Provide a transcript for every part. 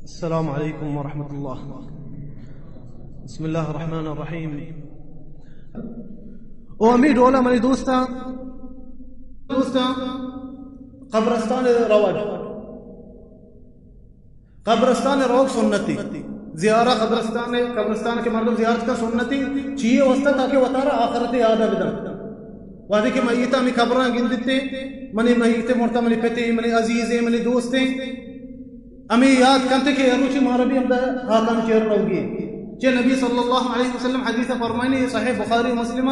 السلام علیکم ورحمۃ اللہ۔ بسم اللہ الرحمن الرحیم۔ او ہمے ڈولا منی دوستاں، دوستاں، قبرستان روگ، قبرستان روگ سنتی، زیارت قبرستان، قبرستان کہ مردم زیارت کن سنتی، چیئے واسطہ؟ تاکہ وتارا آخرت یاد بدن۔ وہدے کہ میت ہمے قبراں گندتے، منی میت مرتا، منی پتے، منی عزیزیں، منی دوستیں، ہمے یاد کنتے کہ اے روچی مارا بھی ہمدا ہاکانی چیر روگی۔ چہ نبی صلی اللہ علیہ وسلم حدیث فرمائنی، صحیح بخاری و مسلم،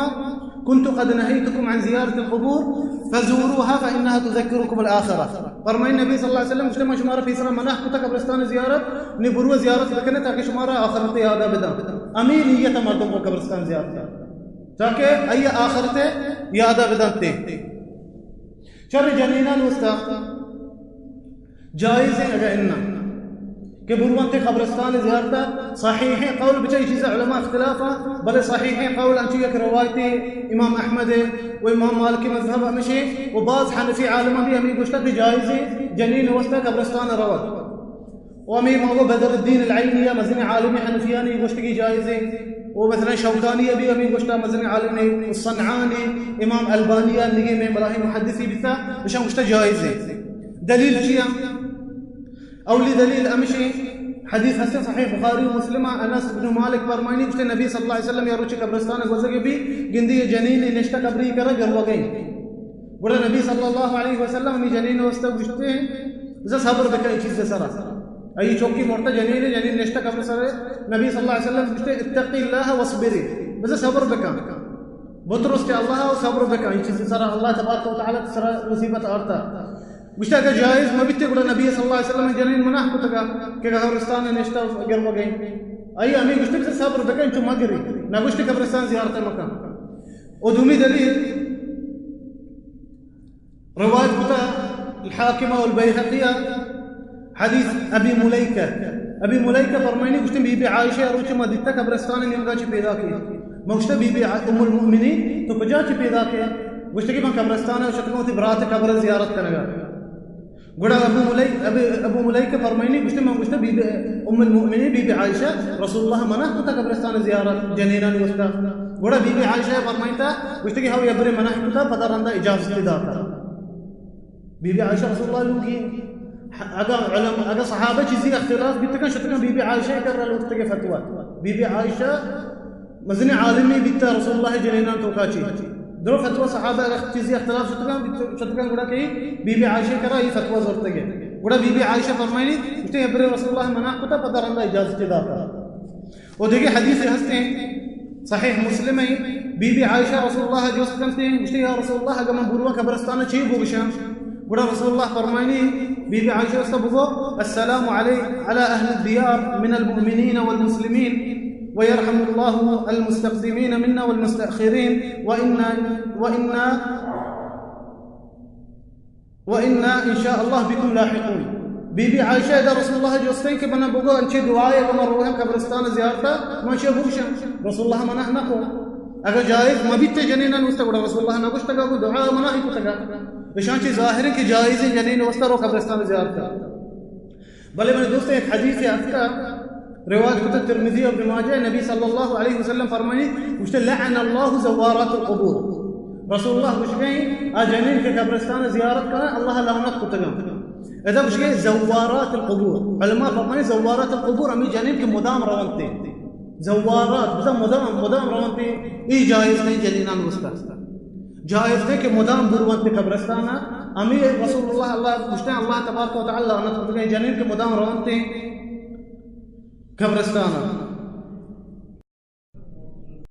كنت قد نهيتكم عن زيارة القبور فزوروها فإنها تذكركم الآخرة۔ فرمائنی نبی صلی اللہ علیہ وسلم گوشتے، من شمارا پیسرا منع کتا قبرستان زیارت، نی برو زیارت بکنے تاکہ شمارا آخرت یادا بدن۔ ہمے نیت مردم کو قبرستان زیارت، تاکہ ای آخرت یادا بدنتے۔ چر جنینان واسطہ جائز ہیں اگر اناں کہ بروانتے قبرستان زیارتا۔ صحیح قول بچہ، اے چیز علماء اختلاف ہیں، بلے صحیح قول انچو یک روایت امام احمد و امام مالک مذہب ہمشی و بعض حنفی عالماں بھی ہمے گوشتا کہ جائز ہیں جنین واسطہ قبرستان روگ۔ و ہمے ما گو بدر الدین العینی یا مزن عالم حنفیانی گوشتگی جائز ہیں، و مثلاً شوکانی بھی ہمے گوشتا، مزن عالم صنعانی، امام البانی نگے میں بلاہیں محدثی بیتا، اشان گوشتا جائز ہیں۔ دلیل چیا؟ اولی دلیل ہمشی حدیث ہستیں صحیح بخاری و مسلم، انس بن مالک فرمائنی، گوشتے نبی صلی اللہ علیہ وسلم یا روچ قبرستان گوزگے بھی گندی یہ جنین نشتہ قبری کرا گروگئی۔ گڑا نبی صلی اللہ علیہ وسلم ہمے جنین واسطہ گوشتے، بزاں صبر بکن اے چیز سرا۔ ای چوکی مرتا جنین، جنین نشتہ قبر سرا۔ نبی صلی اللہ علیہ وسلم گوشتے، اتقی اللہ واصبری، بزاں صبر بکن، بترس چہ اللہ و صبر بکن اے چیز سرا، اللہ تبارک و تعالی سرا مصیبت آرتا۔ گوشتا کہ جائز مہ بیتے، گڑا نبی صلی اللہ علیہ وسلم جنین منع کتگا کہ قبرستان نشتہ گر مگئے۔ آئی ہمے گوشتے کہ صبر بکن، چو مگری، نہ گوشتے قبرستان زیارت مکن۔ و دومی دلیل روایت کتا الحاکم و البیہقی، حدیث ابی ملیکہ۔ ابی ملیکہ فرمائنی، گوشتے بی بی عائشہ روچ ما دیتا قبرستان نیمگا چی پیدا کی۔ ما گوشتا بی بی ام المؤمنین تو کجا چی پیدا کی؟ گوشتے کہ من قبرستان شتگاں وتی برات قبر زیارت کنگا۔ گڑا ابو ملیک، ابی، ابو ملیکہ فرمائنی، گوشتے من گوشتا بی بی ام المؤمنین بی بی عائشہ، رسول اللہ منع کتا قبرستان زیارت جنینانی واسطہ۔ گڑا بی بی عائشہ فرمائنتا، گوشتے کہ ہو یبرے منع کتا، پدا رندا اجازت داتا۔ بی بی عائشہ رسول اللہ لوگی، اگا علم، اگا صحابہ چیزی اختلاف بیتگن، شتگن بی بی عائشہ کرا لوٹتگے فتویٰ۔ بی بی عائشہ مزن عالمی بیتا رسول اللہ جنینان توکا چی۔ درو فتویٰ صحابہ اگا چیزی اختلاف شتگن، شتگن گڑا کہ بی بی عائشہ کرا ای فتویٰ زورتگے۔ گڑا بی بی عائشہ فرمائنی، گوشتے ابرے رسول اللہ منع کتا، پدا رندا اجازت داتا۔ و دگہ حدیث ہستیں، صحیح مسلم ہیں، بی بی عائشہ رسول اللہ جست کنتے، گوشتے یا رسول اللہ، اگر من برواں قبرستان چی بگوشاں؟ گڑا رسول اللہ فرمائنی، بی بی عائشہ واسطہ بگو، السلام علی، علی اہل الدیار من المؤمنین والمسلمین، ویرحم اللہ المستقدمین منا والمستأخرین، و انا، و انا و انا ان شاء اللہ بکم لاحقون۔ بی بی عائشہ ادا رسول اللہ جوستیں کہ منا بگو انچے دعائے اگہ من روحاں قبرستان زیارتا من چیا بگوشاں؟ رسول اللہ منع نہ کو۔ اگہ جائز مہ بیتے جنینان واسطہ گڑا رسول اللہ نہ گوشتگا، گو دعا منع ہی کتگا۔ اشان چی ظاہر ہے کہ جائز ہے جنین واسطہ رو قبرستان زیارتا۔ بلے منی دوست، یک حدیث اتکا، روایت کتا ترمذی و ابن ماجہ، نبی صلی اللہ علیہ وسلم فرمانی، گوشتے، لعن اللہ زوارات القبور۔ رسول اللہ گوشگئیں، آ جنین کہ قبرستان زیارت کنا، اللہ لعنت کتگا۔ ادا گوشگئیں زوارات القبور۔ علماء فرمانی زوارات القبور ہمیں جنین کہ مدام رونتے۔ زوارات، بزاں مدام، مدام رونتے، ای جائز نہیں جنینان واسطہ۔ جائز نہیں کہ مدام برونتے قبرستانا۔ ہمیں رسول اللہ، اللہ گوشتے، اللہ تبارک و تعالی لعنت کتگئیں جنین کہ مدام رونتے قبرستانا۔